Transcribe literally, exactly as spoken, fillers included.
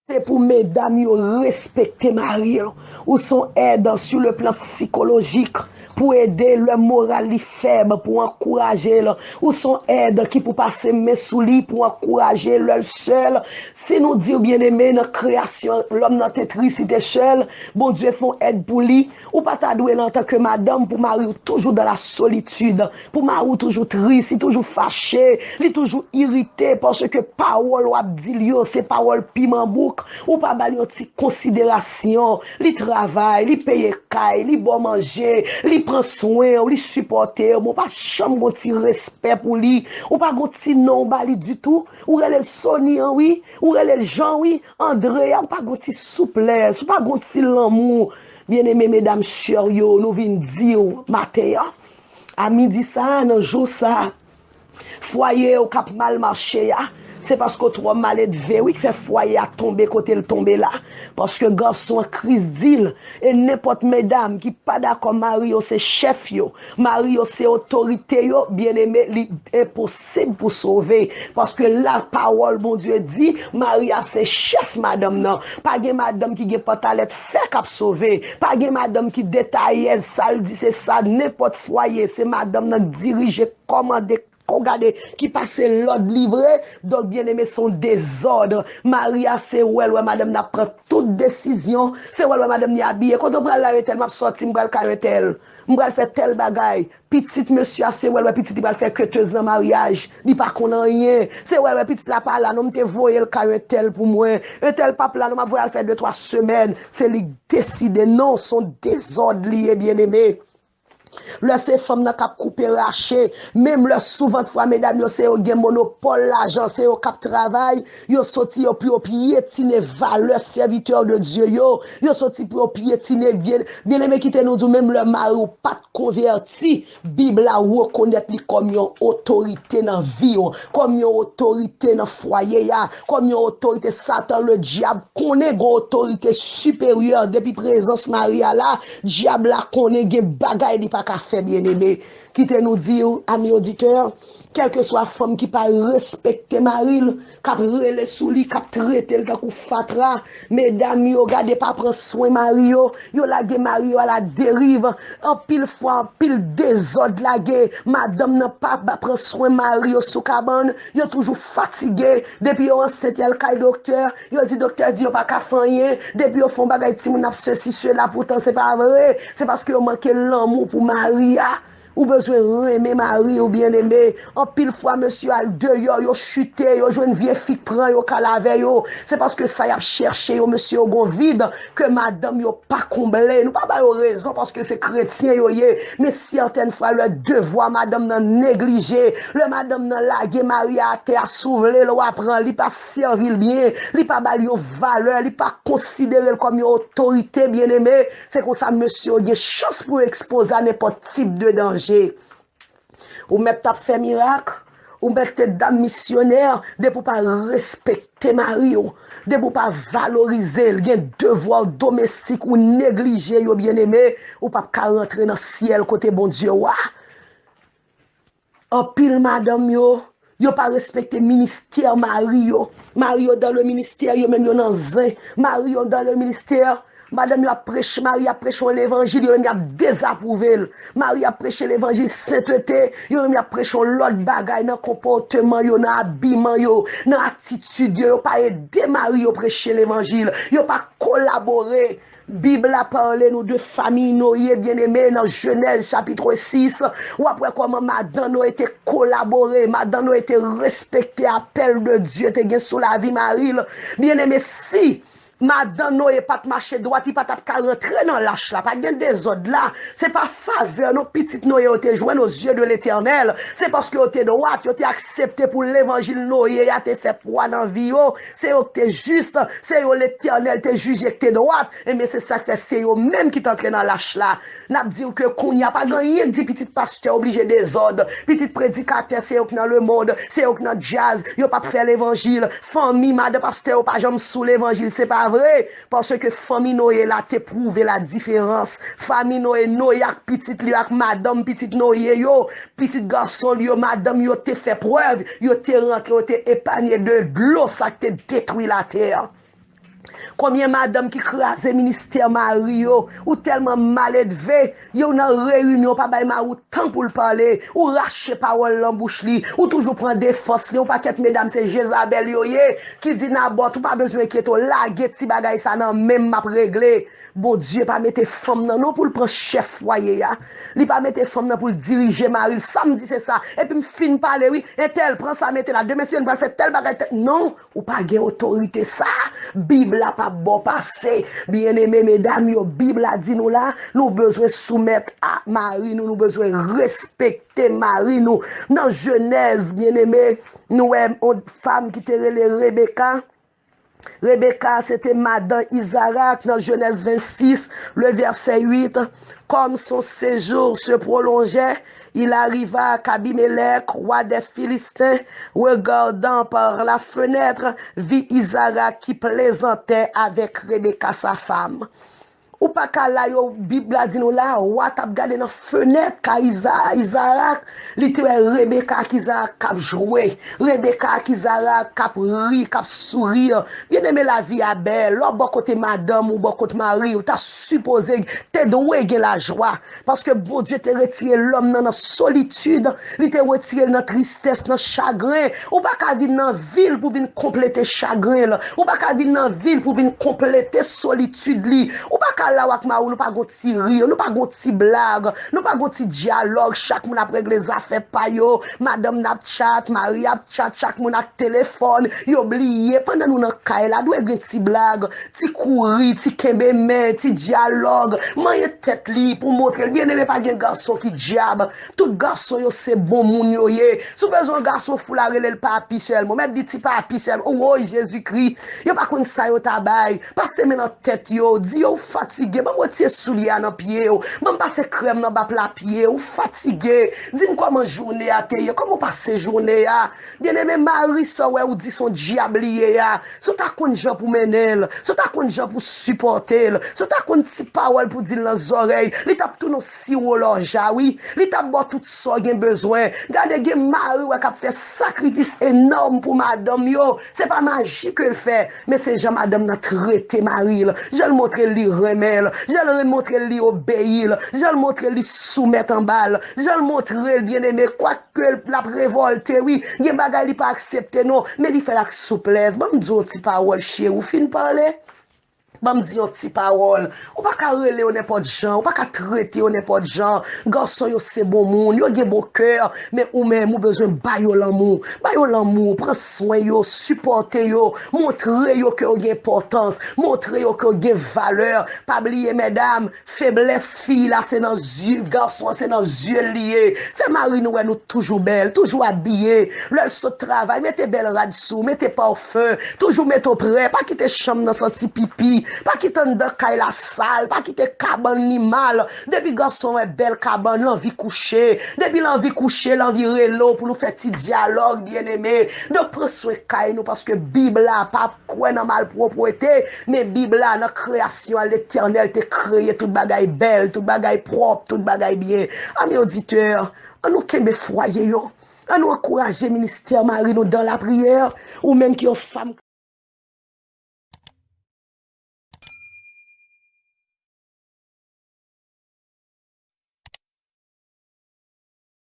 Se pou medam yo respekte mari yo. Ou se yon èd sou le plan sikolojik pou ede lè moral li fèb, pou ankouraje l. Ou se yon èd ki pou pase men sou li pou ankouraje l lè l sèl. Si nou di w, byeneme, nan kreyasyon, lòm nan te tris, li te sèl, Bondye fè yon èd pou li. Ou pa ta dwe la antanke madanm pou mari w toujou dans la solitude, pou mari w toujou tris, li toujou fache, li toujou irite, paske pawòl w ap di l yo, se pawòl piman bouk. Ou pa ba l yon ti konsiderasyon. Li travay, li peye kay, li ba w manje, li pran swen w, li sipòte w. Bon, pa janm gon ti respè pou li. Ou pa gon ti non w ba li ditou. Ou rele l Sony an, wi. Ou rele l Jean, wi. Andrea, ou pa gon ti souplès, ou pa gon ti lanmou. Byeneme medam chè yo, nou vin di w maten an, a midi sa a, nan jou sa a, fwaye w k ap mal mache a, se paske w twò maledve, wi, k fè fwaye a tonbe kote l tonbe la. Paske gason an Kris di l, e nenpòt medam ki pa dakò mari yo se chèf yo, mari yo se otorite yo, byeneme, li enposib pou sove. Paske lapawòl Bondye di, mari a se chèf madanm nan. Pa gen madanm ki gen pantalèt fè k ap sove. Pa gen madanm ki detayèz, sa l di se sa, nenpòt fwaye, se madanm nan k dirije, kòmande, ko gade, ki pase lòd livre. Donk, byeneme, se yon dezòd. Mari a se wè l wè madanm nan ap pran tout desizyon. Se wè l wè madanm ni abiye. Kote w pral la, entèl? M ap sòti, m pral kay entèl. M pral fè tèl bagay. Pitit mesye a, se wè l wè pitit li pral fè ketez nan maryaj. Li pa konn anyen. Se wè l wè pitit la pa la, non, m te voye l kay entèl pou mwen. Entèl p ap la, non, m ap voye al fè de twa semèn. Se li k deside, non, se yon dezòd li ye, byeneme. Lè se fanm nan k ap koupe rache, menm lè souvantfwa medam yo se yo gen monopòl lajan, se yo k ap travay, yo soti yo pou yo pyetine valè sèvitè de Dye yo, yo soti pou yo pyetine vye. Byeneme, kite nou di w, menm lè mari w pa t konvèti, Bib la rekonèt li kòm yon otorite nan vi w, kòm yon otorite nan fwaye a, kòm yon otorite. Satan ledyab konnen gen otorite siperyè depi prezans mari a la. Dyab la konnen gen bagay li pa ka fè, byeneme. Kite nou di w, ami oditè, kèlkeswa fanm ki pa respekte mari l, k ap rele sou li, k ap trete l tankou fatra, medam yo, gade, pa pran swen mari yo, yo lage mari yo aladeriv. Anpil fwa, anpil dezòd lage, madanm nan pa, pa pran swen mari yo sou kabann, yo toujou fatige. Depi yo ansent, y al kay doktè, yo di doktè di yo pa ka fè anyen. Depi yo fè yon bagay, timoun ap sesi, sela, poutan se pa vre. Se paske yo manke lanmou pou mari a. Ou bezwen renmen mari w, byeneme. Anpil fwa, mesye al deyò, yo chite, yo jwenn vye fi k pran yo, k al avè yo. Se paske sa y ap chèche yo, mesye yo gon vid ke madanm yo pa konble. Nou pa ba yo rezon paske se kretyen yo ye. Men sètèn fwa, lè devwa madanm nan neglije, lè madanm nan lage mari a atè a, si w vle l, w a pran, li pa sèvi l byen, li pa ba l yon valè, li pa konsidere l kòm yon otorite, byeneme. Se konsa, mesye yo gen chans pou yo ekspoze a nenpòt tip de danje. Ou mèt t ap fè mirak, ou mèt te dam misyonè, depi w pa respekte mari w, depi w pa valorize l, gen devwa domestik ou neglije yo, byeneme, ou p ap ka rantre nan syèl kote Bondye w a. Anpil madanm yo, yo pa respekte ministè mari yo. Mari yo dans le ministère, yo menm yo nan zen. Mari yo dans le ministère, madanm yo ap preche, mari ap preche yon levanjil, yo menm y ap dezapwouve l. Mari ap preche levanjil sentete, yo menm y ap preche yon lòt bagay nan konpòteman yo, nan abiman yo, nan atitid yo. Yo pa ede mari yo preche levanjil. Yo pa kolabore. Bib la pale nou de fanmi Noye, byeneme, nan Jenèz chapit sis. W ap wè kòman madan Noye te kolabore, madan Noye te respekte apèl de Dye te gen sou lavi mari l. Byeneme, si madan Noye pa t mache dwat, li pa t ap ka rantre nan lach la. Pa t gen dezòd la. Se pa favè non pitit Noye yo te jwenn aux yeux de l'Éternel. Se paske yo te dwat, yo te aksepte pou levanjil Noye a te fè pwa nan vi yo. Se yo ki te jis, se yo Letènèl te jije ki te dwat. Ebyen, se sa k fè se yo menm ki t antre nan lach la. N ap di w ke kounye a, pa gen anyen k di pitit pastè oblije dezòd. Pitit predikatè, se yo ki nan lemonn, se yo ki nan djaz, yo p ap fè levanjil. Fanmi madan pastè yo pa janm sou levanjil, se pa vre. Paske fanmi Noye la te pwouve la diferans. Fanmi Noye, Noye ak pitit li yo, ak madanm pitit Noye yo, pitit gason l yo, madanm yo te fè prèv, yo te rantre, yo te epanye de dlo sa k te detwi latè. Konbyen madanm ki kraze ministè mari yo? Ou tèlman maledve, yo nan reyinyon, pa bay mari w tan pou l pale, ou rache pawòl nan bouch li, ou toujou pran defans li. Yon pakèt medam se Jezabèl yo ye, ki di Nabòt, ou pa bezwen enkyete w, lage ti bagay sa nan men m, m ap regle. Bondye pa mete fanm nan non pou l pran chèf fwaye a. Li pa mete fanm nan pou l dirije mari l. Sa m di se sa. Epi m fin pale wi. Entèl pran sa mete la. Demen si yo n pral fè tèl bagay tèl. Non, ou pa gen otorite sa. Bib la pa ba w pase. Byeneme medam yo, Bib la di nou la, nou bezwen soumèt a mari nou, nou bezwen respekte mari nou. Nan Jenèz, byeneme, nou wè yon fanm ki te rele Rebeka. Rebeka se te madan Izarak nan Jenèz vennsis, le vèsè uit. Comme son séjour se prolongeait, il arriva qu'Abimelech, roi des Philistins, regardant par la fenêtre, vit Isaac qui plaisantait avec Rebecca sa femme. Ou pa ka la yo, Bib la di nou la, wa t ap gade nan fenèt kay Iza, Izarak, li te wè Rebeka ak Izarak k ap jwe, Rebeka ak Izarak k ap ri, k ap souri. Byeneme, lavi a bèl. Lè w bò kote madanm ou, bò kote mari w, ta sipoze, te dwe gen lajwa. Paske Bondye te retire lòm nan nan solitid, li te retire l nan tristès, nan chagren. Ou pa ka vin nan vil pou vin konplete chagren l. Ou pa ka vin nan vil pou vin konplete solitid li. Ou pa ka la w ak mari w, nou pa gon ti ri, nou pa gon ti blag, nou pa gon ti dyalòg, chak moun ap regle zafè pa yo, madanm nan ap chat, mari ap chat, chak moun ak telefòn, yo bliye, pandan nou nan kay la, dwe gen ti blag, ti kouri, ti kenbe men, ti dyalòg, manyen tèt li pou montre l. Byeneme, pa gen gason ki dyab, tout gason yo se bon moun yo ye. Si w bezwen yon gason fou la, rele l papi sèlman. Ou mèt di ti papi sèlman. Woy, Jezikri, yo pa konn sa yo ta bay. Pase men nan tèt yo, di yo ou fatige, ban m retire soulye a nan pye w, ban m pase krèm nan ba pla pye w, ou fatige. Di m kòman jounen a te ye, kòman w pase jounen a. Byeneme, mari sa w wè ou di se yon dyab li ye a, si w ta konn jan pou mennen l, si w ta konn jan pou sipòte l, si w ta konn ti pawòl pou di l nan zòrèy, li t ap tounen w siwo lòja, wi. Li t ap ba w tout sa w gen bezwen. Gade, gen mari w wè k ap fè sakrifis enòm pou madanm yo. Se pa maji ke l fè, men se jan madanm nan trete mari l, jan l montre l li renmen l, jan l montre l li obeyi l, jan l montre l li soumèt anba l, jan l montre l, byeneme, kwak ke l ap revòlte, wi, gen bagay li pa aksepte non, men li fè l ak souplès. Ban m di w yon ti pawòl, cheri, ou fin pale? Ban m di yon ti pawòl. Ou pa ka rele yo nenpòt jan, ou pa ka trete yo nenpòt jan. Gason yo se bon moun, yo gen bon kè, men ou menm ou bezwen ba yo lanmou. Ba yo lanmou, pran swen yo, sipòte yo, montre yo ke yo gen enpòtans, montre yo ke yo gen valè. Pa bliye, medam, feblès fi la se nan zye, gason an se nan zye l li ye. Fè mari nou wè nou toujou bèl, toujou abiye. Lè l sot travay, mete bèl rad sou, mete pafen, toujou mete w prè. Pa kite chanm nan santi pipi, pa kite anndan kay la sal, pa kite kabann li mal. Depi gason wè bèl kabann, l anvi kouche. Depi l anvi kouche, l anvi rele w pou nou fè ti dyalòg, byeneme. Donk, pran swen kay nou, paske Bib la pa kwè nan malpwopwete, men Bib la, nan kreyasyon an, Letènèl te kreye tout bagay bèl, tout bagay pwòp, tout bagay byen. Ami oditè, an nou kenbe fwaye yo. An nou ankouraje ministè mari nou dan lapriyè. Ou menm ki yon fanm